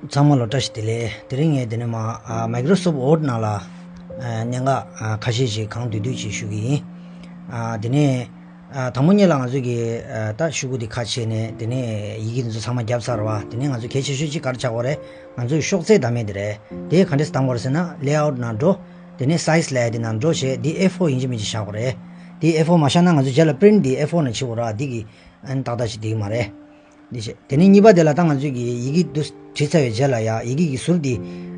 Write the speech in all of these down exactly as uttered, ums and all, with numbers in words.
ཚང་མ་ལ་བཀྲ་ཤིས་བདེ་ལེགས། དེ་རིང་ངས་དེ་ནས་མ་ཨ་Microsoft Word ནང་ལ་ཨ་གནད་འགག་ཨ་ཁ་ཤས་ཤིག་གང་བསྡུས་བསྡུས་ཅིག་ཞུ་གི་ཡིན། ཨ་དེ་ནས་ཨ་དང་པོ་ཉིད་ལ་ང་ཚོས་ཀྱི་ཨ་ད་ཤོག་གུ་འདི་ཁ་ཕྱེ་ནས་དེ་ནས་ཡི་གེ་འདི་ཚོ་ཚང་མ་བརྒྱབ་ཚར་བ། དེ་ནས་ང་ཚོ་གལ་ཆེ་ཤོས་ཅིག་ག་རེ་ཆགས་ཀྱི་ཡོད་རེད། ང་ཚོའི་ཤོག་ཚད་བདམས་ཡས་དེ་རེད། དེ་ག་འདྲས་བདམས་དགོས་རེད་ཟེར་ན་Layout ནང་འགྲོ། དེ་ནས་Size ལབ་ཡས་དེ་ནང་འགྲོ་བྱས། འདི་ཨེ་ཕོར་ཡིན་གཅིག་མིན་གཅིག་བཞག་དགོས་རེད། འདི་ཨེ་ཕོར་མ་བཞག་ན་ང་ཚོ་རྗེས་ལ་Print འདི་ཨེ་ཕོར་ནང་བྱེད་དགོས་ར། འདི་གི་ཨ་ནི་ཏག་ཏག་ཅིག་འགྲིག་གི་མ་རེད། འདི་བྱས། དེ་ནས་གཉིས་པ་དེ་ལ་ད་ང་ཚོས་ཀྱི་ཡི་གེ་འདི་བྲིས་ཚར་བའི་རྗེས་ལ་ཡ་ཡི་གེ་གི་ཟུར་འདི་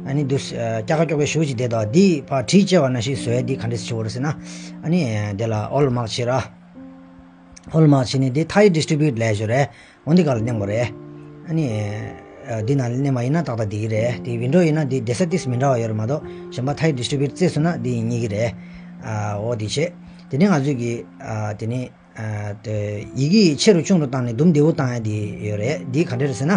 ཨ་ནི་འདི་ཨ་སྐྱ་ཀ་སྐྱོ་ཀའི་ཞུ་ཅིག་བསྡད་དོ། འདི་ཕར་བྲིས་བྱས་པ་ནང་བཞིན་བཟོ་ཡས། འདི་ག་འདྲས་བྱེད་དགོས་རེད་ཟེར་ན། ཨ་ནི་དེ་ལ་All Mark བྱེད་ར། All Mark བྱས་ནས་འདི་Tile Distribute ལབ་ཡས་ཅིག་ཡོད་རེད། འོ་འདི་སྒང་ལ་མནན་དགོས་རེད། ཨ་ནི་ཨ་འདི་ནང་ལ་མནན་པ་ཡིན་ན་ཏག་ཏག་འགྲིག་གི་རེད། དེ་Windows ཡིན་ན་འདི་བསྡད་ས་ཏིས་མི་འདྲ་བ་ཡོད་རེད་མ་གཏོགས། གཞན་པ་Tile Distribute བརྩིས་སོང་ན་འདི་རྙེད་ཀྱི་རེད། ཨ་འོ་འདི་བྱས། དེ་ནས་ང་ཚོས་ཀྱི་ཨ་དེ་ནས་ཨ་དེ་ཡི་གེ་ཆེ་རུ་ཆུང་རུ་བཏང་ནས་འདུམ་བདེ་བོ་བཏང་ཡ་འདི་ཡོད་རེད། འདི་ག་འདྲས་རེད་ཟེར་ན།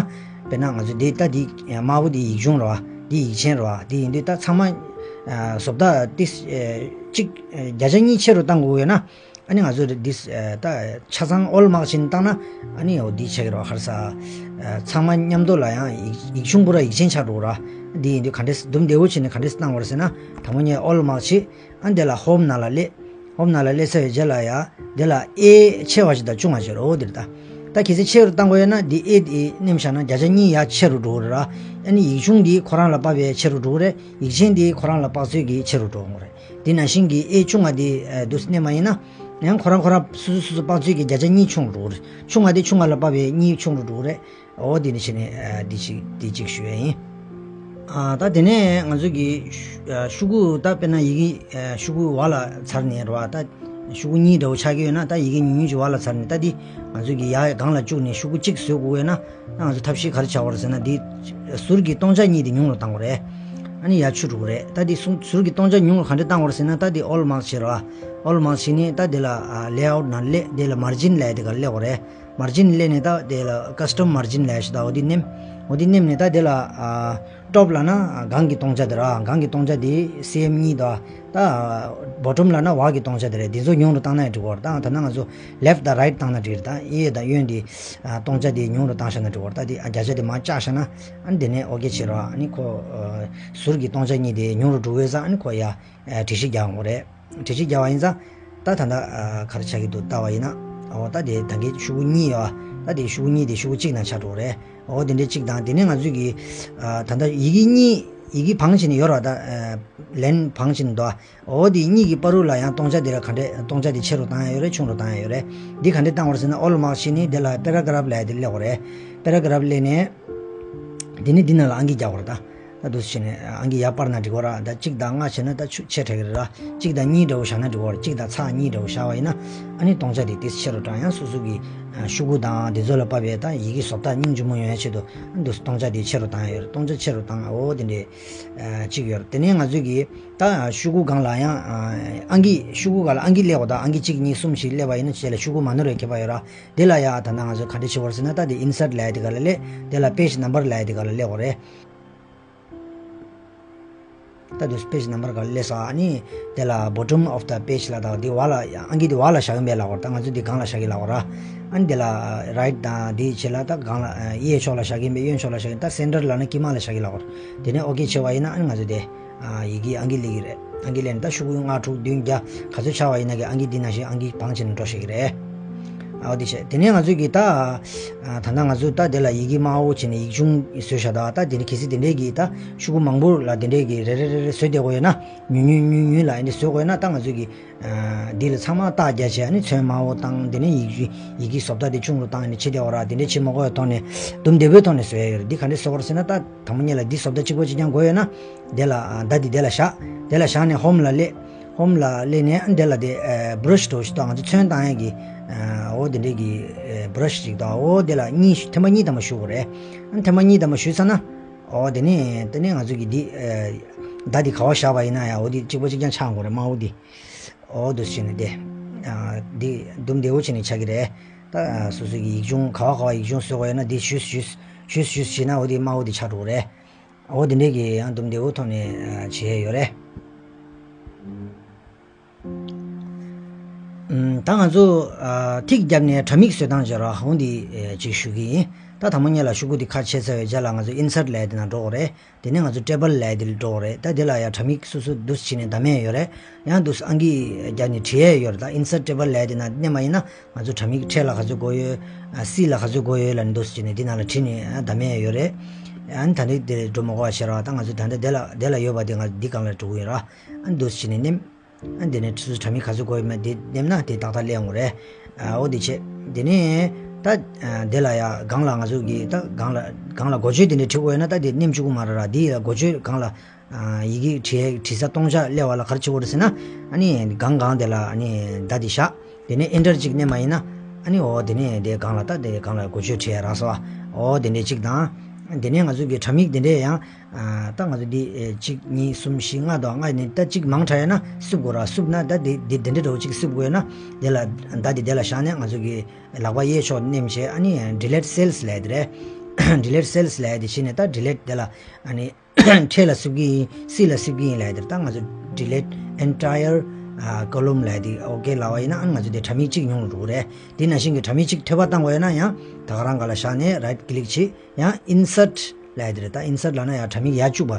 དཔེར་ན་ང་ཚོ་འདི་ད་འདི་དམར་པོ་འདི་ཡིག་ཆུང་རེད་བ། འདི་ཡིག་ཆེན་རེད་བ། འདི་ཡིན་དུས་ད་ཚང་མ་ཨ་བཟོ་ལྟ་ཏིས་ཨ་གཅིག་ཨ་བརྒྱ་ཆ་གཉིས་ཆེ་རུ་བཏང་དགོས་ཡོད་ན། ཨ་ནི་ང་ཚོ་འདི་ཨ་ད་ཆ་ཚང་All Mark བྱས་ནས་བཏང་ན། ཨ་ནི་འོ་འདི་ཆགས་ཀྱི་རེད་བ། ག་རེ་ཟ། ཨ་ཚང་མ་མཉམ་དུ་ལ་ཡང་ཡིག་ཡིག་ཆུང་པོ་ར་ཡིག་ཆེན་ཆགས་འགྲོ་གི་རེད་བ། འདི་ཡིན་དུས་ག་འདྲས་འདུམ་བདེ་བོ་བྱས་ནས་ག་འདྲས་བཏང་དགོས་རེད་ཟེར་ན། དང་པོ་ཉིད་All Mark བྱས། ཨ་ནི་དེ་ལ་Home ནང་ལ་སླེབས། Home ནང་ལ་སླེབས་ཚར་བའི་རྗེས་ལ་ཡ་དེ་ལ་ཨེ་ཆེ་བ་ཞིག་དང་ཆུང་བ་ཞིག་རེད། འོ་འདི་རེད་ད། ད་གལ་སྲིད་ཆེ་རུ་བཏང་དགོས་ཡོད་ན་འདི་ཨེ་འདི་མནན་བཞག་ན་བརྒྱ་ཆ་གཉིས་ཡར་ཆེ་རུ་འགྲོ་གི་རེད་ར། ཨ་ནི་ཡིག་ཆུང་འདི་ཁོ་རང་ལ་དཔག་པའི་ཆེ་རུ་འགྲོ་གི་རེད། ཡིག་ཆེན་འདི་ཁོ་རང་ལ་དཔག་ཚོད་ཀྱི་ཆེ་རུ་འགྲོ་གི་རེད། འདི་ནང་བཞིན་གྱི་ཨེ་ཆུང་བ་འདི་ཨ་འདུག་སེ་མནན་པ་ཡིན་ན། ཡང་ཁོ་རང་ཁོ་རང་སོ་སོ་སོ་སོ་དཔག་ཚོད་ཀྱི་བརྒྱ་ཆ་གཉིས་ཆུང་རུ་འགྲོ་གི་རེད། ཆུང་བ་འདི་ཆུང་བ་ལ་དཔག་པའི་གཉིས་ཆུང་རུ་འགྲོ་གི་རེད། འོ་འདི་ནི་བྱས་ནས་ཨ་འདི་གཅིག་འདི་གཅིག་ཞུ་ཡ་ཡིན། ཨ་ད་དེ་ནས་ང་ཚོ་གི་ཤུ་ཨ་ཤོག་གུ་ད་དཔེར་ན་ཡི་གེ་ཨ་ཤོག་གུ་བར་ལ་ཚར་ནས་རེད་བ། ད་ཤོག་གུ་གཉིས་འདྲ་བོ་ཆགས་ཀྱི་ཡོད་ན། ད་ཡི་གེ་ཉུང་ཉུང་ཅིག་བར་ལ་ཚར་ནས། ད་འདི་ང་ཚོ་གི་ཡར་སྒང་ལ་བཅུག་ནས་ཤོག་གུ་གཅིག་བཟོ་དགོས་ཡོད་ན། ད་ང་ཚོ་ཐབས་ཤེས་ག་རེ་བྱ་དགོས་རེད་ཟེར་ན། འདི་ཟུར་གྱི་སྟོང་ཆ་གཉིས་དེ་ཉུང་རུ་བཏང་དགོས་རེད། ཨ་ནི་ཡར་ཆུ་འགྲོ་གི་རེད། ད་འདི་ཟུར་ཟུར་གྱི་སྟོང་ཆ་ཉུང་རུ་ག་འདྲས་བཏང་དགོས་རེད་ཟེར་ན། ད་འདི་All Mark བྱེད་རེད་བ། All Mark བྱས་ནས་ད་འདི་ལ་ཨ་Layout ནང་སླེབས། འདི་ལ་Margin ལབ་ཡ་དེ་ག་སླེབས་དགོས་རེད། Margin སླེབས་ནས་ད་དེ་ལ་Custom Margin ལབ་ཞིག་ད། འོ་དེ་མནན། འོ་དེ་མནན་ནས་ད་དེ་ལ་ཨ་Top ལབ་ན་སྒང་གི་སྟོང་ཆ་དེ་ར། སྒང་གི་སྟོང་ཆ་དེ་སི་ཨེམ་གཉིས་དང་། ད་Bottom ལབ་ན་འོག་གི་སྟོང་ཆ་དེ་རེད། དེ་ཚོ་ཉུང་རུ་བཏང་ན་ཡང་འགྲིག་གི་རེད། ད་ད་ནང་ང་ཚོ་Left དང་Right བཏང་ན་འགྲིག་རེད། ད་གཡས་དང་གཡོན་དེ་ཨ་སྟོང་ཆ་དེ་ཉུང་རུ་བཏང་བཞག་ན་འགྲིག་གི་རེད། ད་དེ་ཨ་བརྒྱ་ཆ་དེ་མར་བཅག་བཞག་ན། ཨ་ནི་དེ་ནས་ཨོ་ཀེ་བྱེད་ར། ཨ་ནི་ཁོ་ཨ་ཟུར་གྱི་སྟོང་ཆ་གཉིས་དེ་ཉུང་རུ་འགྲོ་བས་ཙང་། ཨ་ནི་ཁོ་ཡ་ཨ་འགྲེལ་བཤད་རྒྱག་དགོས་རེད། འགྲེལ་བཤད་རྒྱག་པ་ཡིན་ཙང་། ད་ད་ལྟ་ཨ་ག་རེ་ཆགས་ཀྱི་འདུག་ལྟ་བ་ཡིན་ན། འོ་ད་དེ་ད་གིན་ཤོག་གུ་གཉིས་ཡོད་པ། ད་དེ་ཤོག་གུ་གཉིས་དེ་ཤོག་གུ་གཅིག་ནང་ཆགས་འགྲོ་གི་རེད། འོ་དེ་འདྲའི་གཅིག་དང་། དེ་ནས་ང་ཚོས་ཀྱི་ཨ་ད་ལྟ་ཡི་གེ་གཉིས། ཡི་གེ་བང་བྱས་ནས་ཡོད་རེད་བ། ད་ཨ་ལན་བང་བྱས་ནས་འདུག་འོ་དེ་གཉིས་ཀྱི་བར་དུ་ལ་ཡང་སྟོང་ཆ་དེ་ལ་ག་འདྲས། སྟོང་ཆ་དེ་ཆེ་རུ་བཏང་ཡ་ཡོད་རེད། ཆུང་རུ་བཏང་ཡ་ཡོད་རེད། འདི་ག་འདྲས་བཏང་དགོས་རེད་ཟེར་ན། All Mark བྱས་ནས་དེ་ལ་Paragraph ལབ་ཡ་དེ་སླེབས་དགོས་རེད། Paragraph སླེབས་ནས། དེ་ནས་འདི་ནང་ལ་ཨང་ཀི་རྒྱག་དགོས་རེད་ད། ད་འདུག་སེ་བྱས་ནས་ཨང་ཀི་ཡར་སྤར་ན་འགྲིག་གི་རེད། ད་གཅིག་དང་ལྔ་བྱས་ན་ད་ཆུ་ཆེ་དྲགས་ཀྱི་རེད་ར། གཅིག་དང་གཉིས་འདྲ་བོ་བཞག་ན་འགྲིག་གི་རེད། གཅིག་དང་ཚེག་གཉིས་འདྲ་བོ་བཞག་པ་ཡིན་ན། ཨ་ནི་སྟོང་ཆ་དེ་ཏོག་ཙམ་ཆེ་རུ་བཏང་། ཡང་སོ་སོ་གི་ཨ་ཤོག་གུ་དང་དེ་ཚོ་ལ་དཔག་པའི་ད་ཡི་གེ་བཟོ་ལྟ་སྙིང་རྗེ་མོ་ཡོང་ཡ་ཆེད་དུ། ཨ་འདུག་སེ་སྟོང་ཆ་དེ་ཆེ་རུ་བཏང་ཡ་ཡོད་རེད། སྟོང་ཆ་ཆེ་རུ་བཏང་། འོ་དེ་འདྲས་ཨ་གཅིག་ཡོད་རེད། དེ་ནས་ང་ཚོས་ཀྱི་ད་ཤོག་གུ་སྒང་ལ་ཡང་ཨ་ཨང་ཀི། ཤོག་གུ་སྒང་ལ་ཨང་ཀི་སླེབས་དགོས། ད་ཨང་ཀི་གཅིག་གཉིས་གསུམ་ཞིག་སླེབས་པ་ཡིན་ན། དེ་ལ་ཤོག་གུ་མ་ནོར་བའི་ཁྱད་པར་ཡོད་ར། དེ་ལ་ཡ་ད་ལྟ་ང་ཚོས་ག་འདྲས་བྱེད་དགོས་རེད་ཟེར་ན། ད་དེ་Insert ལབ་ཡ་དེ་ག་ལ་སླེབས། དེ་ལ་Page Number ལབ་ཡ་དེ་ག་ལ་སླེབས་དགོས་རེད། ད་དེ་Page Number ག་ལ་སླེབས་སོང་། ཨ་ནི་དེ་ལ་Bottom of the page ལབ། ད་དེ་བར་ལ་ཨང་ཀི་དེ་བར་ལ་བཞག་གིན་པས་ལབ་དགོས་རེད། ད་ང་ཚོས་དེ་སྒང་ལ་བཞག་གི་ལབ་དགོས་ར། ཨ་ནི་དེ་ལ་Right དང་དེའི་ཕྱི་ལ་ད་སྒང་ལ་ཨ་གཡས་ཕྱོགས་ལ་བཞག་གིན་པས། གཡོན་ཕྱོགས་ལ་བཞག་གིན། ད་Center ལབ་ན་དཀྱིལ་མ་ལ་བཞག་གི་ལབ་དགོས་རེད། དེ་ནས་ཨོ་ཀེ་བྱས་པ་ཡིན་ན། ཨ་ནི་ང་ཚོས་དེ་ཨ་ཡི་གེ་ཨང་ཀི་སླེབས་ཀྱི་རེད། ཨང་ཀི་སླེབས་ནས་ད་ཤོག་གུ་ལྔ་དྲུག་བདུན་བརྒྱ་ག་ཚོད་ཆགས་པ་ཡིན་ན་གི་ཨང་ཀི་འདི་ནང་བཞིན་ཨང་ཀི་བང་བྱས་ནས་འགྲོ་བཞག་གི་རེད། ཨ་འོ་དེ་བྱས། དེ་ནས་ང་ཚོས་ཀྱི་ད་ཨ་ད་ལྟ་ང་ཚོས་ད་དེ་ལ་ཡི་གེ་དམར་པོ་བྱས་ནས་ཡིག་ཆུང་བཟོས་བཞག་ད། ད་དེ་ནས་གལ་སྲིད་དེ་འདྲས་ཀྱི་ད་ཤོག་གུ་མང་པོ་ལ་དེ་འདྲས་ཀྱི་རེ་རེ་རེ་རེ་བཟོས་བསྡད་དགོས་ཡོད་ན། ཉུང་ཉུང་ཉུང་ཉུང་ལ་ཨ་འདི་བཟོ་དགོས་ཡོད་ན། ད་ང་ཚོས་ཀྱི་ཨ་འདི་ལ་ཚང་མ་རྟགས་རྒྱག་བྱས། ཨ་ནི་ཚོན་དམར་པོ་བཏང་། དེ་ནས་ཡི་གེ་ཡི་གེ་བཟོ་ལྟ་དེ་ཆུང་རུ་བཏང་། ཨ་ནི་བྱེད་བསྡད་པ་ར། དེ་འདྲས་བྱེད་མ་དགོས་པའི་ཐོག་ནས་འདུམ་བདེ་པོའི་ཐོག་ནས་བཟོ་ཡ་ཡོད་རེད། འདི་ག་འདྲས་བཟོ་དགོས་རེད་ཟེར་ན། ད་དང་པོ་ཉིད་ལ་འདི་བཟོ་ལྟ་གཅིག་པ་གཅིག་རྐྱང་དགོས་ཡོད་ན། དེ་ལ་ཨ་མདའ་འདི་དེ་ལ་བཞག་དེ་ལ་བཞག་ནས་Home ལ་སླེབས། Home ལ་སླེབས་ནས་ཨ་དེ་ལ་དེ་ཨ་Brush འདྲ་བོ་ཞིག་འདུག་ང་ཚོ་ཚོན་བཏང་ཡས་ཀྱི་ཨ་འོ་དེ་འདྲས་ཀྱི་ཨ་Brush ཞིག་འདུག་འོ་དེ་ལ་གཉིས་ཐེངས་མ་གཉིས་ཐེངས་མ་གཞུ་དགོས་རེད། ཨ་ཐེངས་མ་གཉིས་ཐེངས་མ་གཞུས་ཚར་ན། འོ་དེ་ནས་དེ་ནས་ང་ཚོ་གི་འདི་ཨ་མདའ་འདི་ག་པར་བཞག་པ་ཡིན་ན་ཡང་། འོ་འདི་གཅིག་པ་གཅིག་རྐྱང་ཆགས་དགོས་རེད། དམར་པོ་འདི། འོ་འདུག་སེ་བྱས་ནས་དེ་ཨ་འདི་འདུམ་བདེ་པོ་བྱས་ནས་ཆགས་ཀྱི་རེད། ད་ཨ་སོ་སོ་གི་ཡིག་ཆུང་ག་པར་ག་པར་ཡིག་ཆུང་བཟོ་དགོས་ཡོད་ན། འདི་གཞུས་གཞུས་གཞུས་གཞུས་བྱས་ན་འོ་དེ་དམར་པོ་དེ་ཆགས་འགྲོ་གི་རེད། འོ་དེ་འདྲས་ཀྱི་ཡང་འདུམ་བདེ་པོའི་ཐོག་ནས་ཨ་བྱས་ཡོད་རེད། ཨམ་ད་ང་ཚོ་ཨ་ཐིག་བརྒྱབ་ནས་དྲ་མིག་བཟོ་སྟངས་བྱེད་རོགས། འོ་འདི་ཨེ་ཅིག་ཞུ་གི་ཡིན། ད་དང་པོ་ཉིད་ལ་ཤོག་གུ་འདི་ཁ་ཕྱེ་ཚར་བའི་རྗེས་ལ་ང་ཚོ་insert་ལབ་ཡ་དེ་ནང་འགྲོ་དགོས་རེད། དེ་ནས་ང་ཚོ་table་ལབ་ཡ་དེ་ལ་འགྲོ་དགོས་རེད། ད་དེ་ལ་ཡང་དྲ་མིག་སོ་སོ་འདུག་སེ་བྱས་ནས་བདམས་ཡས་ཡོད་རེད། ཡང་འདུག་སེ་ཨང་ཀི་རྒྱག་ནས་བྲིས་ཡས་ཡོད་རེད། ད་insert table་ལབ་ཡ་དེ་ནང་མནན་པ་ཡིན་ན་ང་ཚོ་དྲ་མིག་འཕྲེད་ལ་ག་ཚོད་དགོས་ཡོད། ཨ་C་ལ་ག་ཚོད་དགོས་ཡོད་ལབ་ནས་འདུག་སེ་བྱས་ནས་དེ་ནང་ལ་བྲིས་ནས་ཨ་བདམས་ཡས་ཡོད་རེད། ཨ་ནི་ད་ནི་དེ་འགྲོ་མ་དགོས་པ་བྱས་ར། ད་ང་ཚོ་ད་ལྟ་དེ་ལ་དེ་ལ་ཡོད་པ་དེ་ང་འདི་སྒང་ལ་འགྲོ་གི་ཡིན་ར། ཨ་འདུག་སེ་བྱས་ནས་མནན། ཨ་འདི་ནས་ཚུར་དྲ་མིག་ག་ཚོད་དགོས་ཡོད་མེད་དེ་མནན་ན་དེ་ཏག་ཏག་སླེབས་ཡོང་གི་རེད། ཨ་འོ་དེ་བྱས། དེ་ནས་ད་ཨ་དེ་ལ་ཡ་སྒང་ལ་ང་ཚོ་གི་ད་སྒང་ལ་སྒང་ལ་འགོ་བརྗོད་དེ་འདྲ་བྲིས་དགོས་ཡོད་ན་ད་དེ་མནན་བཅུག་གི་མ་རེད་ར། དེ་ཡ་འགོ་བརྗོད་སྒང་ལ་ཨ་ཡི་གེ་བྲིས་བྲིས་ས་སྟོང་ཆ་སླེབས་པ་ལ་ག་རེ་བྱེད་དགོས་རེད་ཟེར་ན། ཨ་ནི་སྒང་སྒང་དེ་ལ་ཨ་ནི་མདའ་དེ་བཞག་དེ་ནས་enter་གཅིག་མནན་པ་ཡིན་ན། ཨ་ནི་འོ་དེ་ནས་དེ་སྒང་ལ་ད་དེ་སྒང་ལ་འགོ་བརྗོད་བྲིས་ཡ་རག་སོང་། འོ་དེ་འདྲས་གཅིག་དང་། དེ་ནས་ང་ཚོ་གི་དྲ་མིག་དེ་འདྲས་ཡང་། ཨ་ད་ང་ཚོ་འདི་ཨེ་གཅིག་གཉིས་གསུམ་བཞི་ལྔ་དང་ལྔ་ནས་ད་གཅིག་མང་དྲགས་ཡོད་ན་བསུབ་དགོས་ར། བསུབ་ན་ད་འདི་འདི་འདི་འདྲས་འདྲ་བོ་གཅིག་བསུབ་དགོས་ཡོད་ན། དེ་ལ་མདའ་འདི་དེ་ལ་བཞག་ནས་ང་ཚོ་གི་ལག་པ་གཡས་ཕྱོགས་མནན་བྱས། ཨ་ནི་delete cells་ལབ་ཡ་དེ་རེད། delete cells་ལབ་ཡ་དེ་བྱས་ནས་ད་delete་དེ་ལ་ཨ་ནི་འཕྲེད་ལ་བསུབ་ཀྱི་ཡིན། C་ལ་བསུབ་ཀྱི་ཡིན་ལབ་ཡ་དེ་རེད། ད་ང་ཚོ་delete entire་ཨ་column་ལབ་ཡ་དེ་OK་ལབ་པ་ཡིན་ན། ཨ་ནི་ང་ཚོ་དེ་དྲ་མིག་གཅིག་ཉུང་རུ་འགྲོ་གི་རེད། དེ་ནང་བཞིན་གྱི་དྲ་མིག་གཅིག་ཐོལ་པ་བཏང་དགོས་ཡོད་ན་ཡང་ད་ག་རང་སྒང་ལ་བཞག་ནས་right click་བྱེད། ཡང་insert་ལབ་ཡ་དེ་རེད། ད་insert་ལབ་ན་ཡང་དྲ་མིག་ཡར་བཅུག་པ།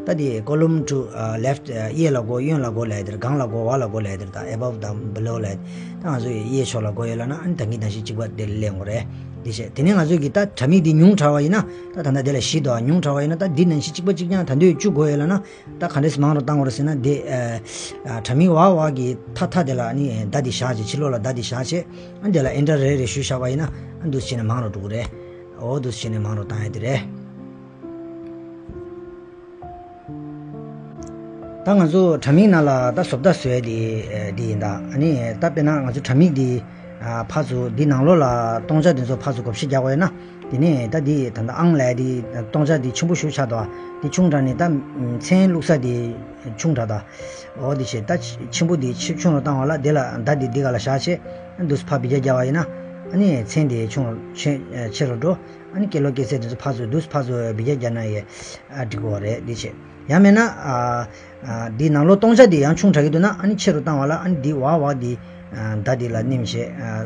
ད་དེ་column to ཨ་left་ཨ་གཡས་ལ་དགོས་གཡོན་ལ་དགོས་ལབ་ཡ་དེ་རེད། སྒང་ལ་དགོས་འོག་ལ་དགོས་ལབ་ཡ་དེ་རེད། ད་above དང་below་ལབ་ཡ་དེ། ད་ང་ཚོ་གཡས་ཕྱོགས་ལ་དགོས་ཡོད་ལབ་ན་ཨ་ནི་ད་གིན་ནང་བཞིན་གཅིག་པ་དེ་སླེབས་ཡོང་གི་རེད། དེ་བྱས་དེ་ནས་ང་ཚོ་གི་ད་དྲ་མིག་འདི་ཉུང་དྲགས་པ་ཡིན་ན། ད་ད་ལྟ་དེ་ལ་བཞི་འདུག་ཉུང་དྲགས་པ་ཡིན་ན་ད་འདི་ནང་བཞིན་གཅིག་པ་གཅིག་རྐྱང་ད་འདོད་བཅུག་དགོས་ཡོད་ལབ་ན། ད་ག་འདྲས་མང་རུ་བཏང་དགོས་རེད་ཟེར་ན། འདི་ཨ་དྲ་མིག་འོག་འོག་གི་མཐའ་མཐའ་དེ་ལ་ཨ་ནི་མདའ་འདི་བཞག་བྱས། ཕྱི་ལོགས་ལ་མདའ་འདི་བཞག་བྱས། ཨ་འདི་ལ་enter་རེ་རེ་ཞུས་བཞག་པ་ཡིན་ན། ཨ་འདུག་སེ་བྱས་ནས་མང་རུ་འགྲོ་གི་རེད། འོ་འདུག་སེ་བྱས་ནས་མང་རུ་བཏང་ཡ་དེ་རེད། ད་ང་ཚོ་དྲ་མིག་ནང་ལ་ད་བཟོ་ལྟ་བཟོ་ཡ་དེ་ཨ་འདི་ཡིན་ད། ཨ་ནི་ད་དཔེར་ན་ང་ཚོ་དྲ་མིག་འདི་ཨ་ཕར་ཚུར་འདི་ནང་ལོགས་ལ་སྟོང་ཆ་འདི་ཚོ་ཕར་ཚུར་བགོ་བཤའ་རྒྱག་དགོས་ཡོད་ན། དེ་ནས་ད་འདི་ད་ལྟ་ཨང་ལབ་ཡ་འདི་སྟོང་ཆ་འདི་ཆེན་པོ་ཞེ་པོ་ཆགས་འདུག་འདི་ཆུང་དྲགས་ནས་ད་མཚན་བླུགས་ས་འདི་ཆུང་དྲགས་ད། འོ་འདི་བྱས་ད་ཆེན་པོ་འདི་ཆེ་ཆུང་རུ་བཏང་བ་ལ་འདི་ལ་མདའ་འདི་འདི་ག་ལ་བཞག་བྱས། ཨ་འདུག་སེ་ཕར་འབུད་རྒྱག་རྒྱག་པ་ཡིན་ན། ཨ་ནི་མཚན་དེ་ཆུང་རུ་ཆེ་ཆེ་རུ་འགྲོ། ཨ་ནི་སྐྱེས་ལོ་སྐྱེས་ཚེས་དེ་ཚོ་ཕར་ཚུར་འདུག་སེ་ཕར་ཚུར་འབུད་རྒྱག་རྒྱག་ན་ཡང་ཨ་འགྲིག་གི་རེད། འདི་བྱས་ཡང་མིན་ན་ཨ་ཨ་འདི་ནང་ལོགས་སྟོང་ཆ་འདི་ཡང་ཆུང་དྲགས་ཀྱི་འདུག་ན། ཨ་ནི་ཆེ་རུ་བཏང་བ་ལ་ཨ་ནི་འདི་འོག་འོག་འདི་ཨ་མདའ་འདི་ལ་མནན་བྱས། ཨ་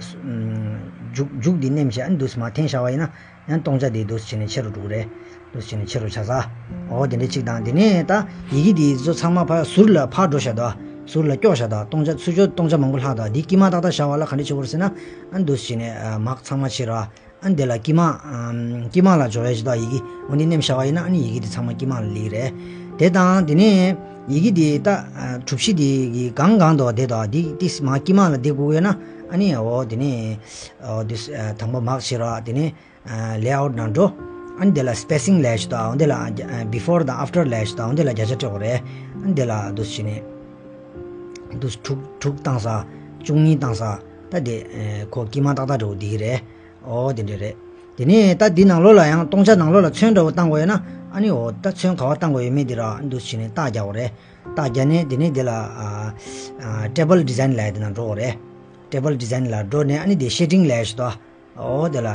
མཇུག་མཇུག་འདི་མནན་བྱས། ཨ་ནི་འདུག་སེ་མར་འཐེན་བཞག་པ་ཡིན་ན། ཡང་སྟོང་ཆ་དེ་འདུག་སེ་བྱས་ནས་ཆེ་རུ་འགྲོ་གི་རེད། འདུག་སེ་བྱས་ནས་ཆེ་རུ་ཆགས་ས། འོ་དེ་འདྲ་གཅིག་དང་། དེ་ནས་ད་ཡི་གེ་དེ་ཚོ་ཚང་མ་ཕར་ཟུར་ལ་ཕར་འགྲོ་བཞག་དང་། ཟུར་ལ་སྐྱོར་བཞག་དང་། སྟོང་ཆ་ཚུར་ཕྱོགས་སྟོང་ཆ་མང་པོ་ལྷག་དང་། དེ་དཀྱིལ་མ་ཏག་ཏག་བཞག་པ་ལ་ག་འདྲ་བྱེད་དགོས་རེད་ཟེར་ན། ཨ་འདུག་སེ་བྱས་ནས་ཨ་མར་ཚང་མ་ཕྱེ་ར། ཨ་འདི་ལ་དཀྱིལ་མ་ཨམ་དཀྱིལ་མ་ལ་འཇོག་ཡ་ཞིག་དང་། ཡི་གེ་འོ་འདི་མནན་བཞག་པ་ཡིན་ན་ཨ་ནི་ཡི་གེ་དེ་ཚང་མ་དཀྱིལ་མ་ལ་སླེབས་ཀྱི་རེད། དེ་དང་དེ་ནས་ཡི་གེ་དེ་ད་ཨ་གྲུ་བཞི་དེ་གི་སྒང་སྒང་དུ་བསྡད་དང་། དེ་དེ་མར་དཀྱིལ་མ་ལ་བསྡད་དགོས་ཡོད་ན། ཨ་ནི་འོ་དེ་ནས་འོ་དེ་དང་པོ་མར་ཕྱེ་ར། དེ་ནས། ཨ་layout་ནང་འགྲོ། ཨ་ནི་དེ་ལ་spacing་ལབ་ཡ་ཞིག་དང་། འོ་དེ་ལ་ཨ་before་དང་after་ལབ་ཡ་ཞིག་དང་། འོ་དེ་ལ་བརྒྱ་ཆ་སྤྲད་དགོས་རེད། ཨ་ནི་དེ་ལ་འདུག་སེ་བྱས་ནས་འདུག་སེ་དྲུག་དྲུག་བཏང་ས། བཅུ་གཉིས་བཏང་ས། ད་དེ་ཨ་ཁོ་དཀྱིལ་མ་ཏག་ཏག་འདྲ་བོ་འདི་གི་རེད། འོ་དེ་འདྲ་རེད། དེ་ནས་ད་འདི་ནང་ལོགས་ལ་ཡང་སྟོང་ཆ་ནང་ལོགས་ལ་ཚོན་འདྲ་བོ་བཏང་དགོས་ཡོད་ན། ཨ་ནི་འོ་ད་ཚོན་ག་པར་བཏང་དགོས་ཡོད་མེད་འདི་ར། ཨ་ནི་འདུག་སེ་བྱས་ནས་རྟགས་རྒྱག་དགོས་རེད། རྟགས་རྒྱག་ནས་དེ་ནས་དེ་ལ་ཨ་ཨ་table design་ལབ་ཡ་དེ་ནང་འགྲོ་དགོས་རེད། table design་ལ་འགྲོ་ནས་ཨ་ནི་དེ་shading་ལབ་ཡ་ཞིག་དང་། འོ་དེ་ལ་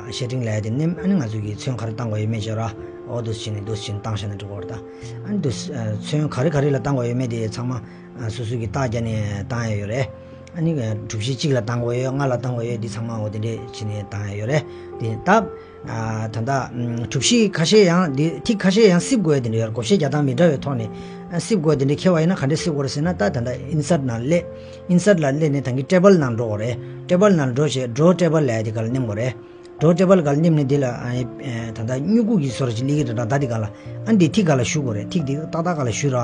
ཡ་shading་ལབ་ཡ་དེ་མནན། ཨ་ནི་ང་ཚོ་གིས་ཚོན་ག་རེ་བཏང་དགོས་ཡོད་མེད་བྱས་ར། འོ་འདུག་སེ་བྱས་ནས་འདུག་སེ་བྱས་ནས་བཏང་བཞག་ན་འགྲིག་གི་རེད་ད། ཨ་ནི་འདུག་སེ་ཨ་ཚོན་ག་རེ་ག་རེ་ལ་བཏང་དགོས་ཡོད་མེད་དེ་ཚང་མ་ཨ་སོ་སོ་གིས་རྟགས་རྒྱག་ནས་བཏང་ཡ་ཡོད་རེད། ཨ་ནི་གྲུ་བཞི་གཅིག་ལ་བཏང་དགོས་ཡོད། ལྔ་ལ་བཏང་དགོས་ཡོད། འདི་ཚང་མ་འོ་དེ་འདྲས་བྱས་ནས་བཏང་ཡ་ཡོད་རེད། དེ་ད་ཨ་ད་ལྟ་ཨམ་གྲུ་བཞི་ཁ་ཤས་ཡང་འདི་ཐིག་ཁ་ཤས་ཡང་སིབ་དགོས་ཡ་དེ་འདྲ་ཡོད་རེད། བགོ་བཤའ་རྒྱག་སྟངས་མི་འདྲ་བའི་ཐོག་ནས་ཨ་སིབ་དགོས་ཡ་དེ་འདྲ་འཁེལ་བ་ཡིན་ན་ག་འདྲས་སིབ་དགོས་རེད་ཟེར་ན། ད་ད་ལྟ་insert་ནང་སླེབས། insert་ལ་སླེབས་ནས་ད་གིན་table་ནང་འགྲོ་དགོས་རེད། table་ནང་འགྲོ་བྱས་draw table་ལབ་ཡ་དེ་ག་ལ་མནན་དགོས་རེད། draw table་ག་ལ་མནན་ནས་དེ་ལ་ཨ་ཨེ་ད་ལྟ་སྨྱུ་གུ་གི་བཟོ་འདྲ་ཅིག་སླེབས་ཀྱི་རེད་ད། ད་དེ་ག་ལ་ཨ་འདི་ཐིག་ག་ལ་གཞུ་དགོས་རེད། ཐིག་དེ་ཏག་ཏག་ག་ལ་གཞུ་ར།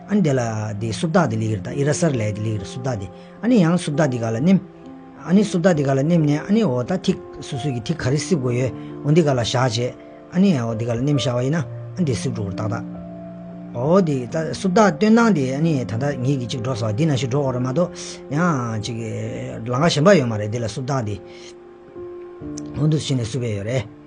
ཨ་འདི་ལ་དེ་སུབ་རྟགས་དེ་སླེབས་ཀྱི་རེད་ད། eraser་ལབ་ཡ་དེ་སླེབས་ཀྱི་རེད། སུབ་རྟགས་དེ། ཨ་ནི་ཡང་སུབ་རྟགས་དེ་ག་ལ་མནན། ཨ་ནི་སུབ་རྟགས་དེ་ག་ལ་མནན་ནས་ཨ་ནི་འོ་ད་ཐིག་སོ་སོ་གི་ཐིག་ག་རེ་སིབ་དགོས་ཡོད་འོ་འདི་ག་ལ་བཞག་བྱས། ཨ་ནི་འོ་འདི་ག་ལ་མནན་བཞག་པ་ཡིན་ན་ཨ་འདི་སིབ་འགྲོ་གི་རེད་ཏག་ཏག། འོ་འདི་ད་སུབ་རྟགས་སྟོན་སྟངས་དེ་ཨ་ནི་ད་ལྟ་ངེད་ཀྱིས་ཅིག་འགྲོ་སོང་། འདི་ནང་བཞིན་འགྲོ་དགོས་རེད་མ་གཏོགས་ཡང་ཅིག་ལམ་ཁ་གཞན་པ་ཡོད་མ་རེད། འདི་ལ་སུབ་རྟགས་དེ་འོ་འདུག་སེ་བྱས་ནས་སིབ་ཡས་ཡོད་རེད།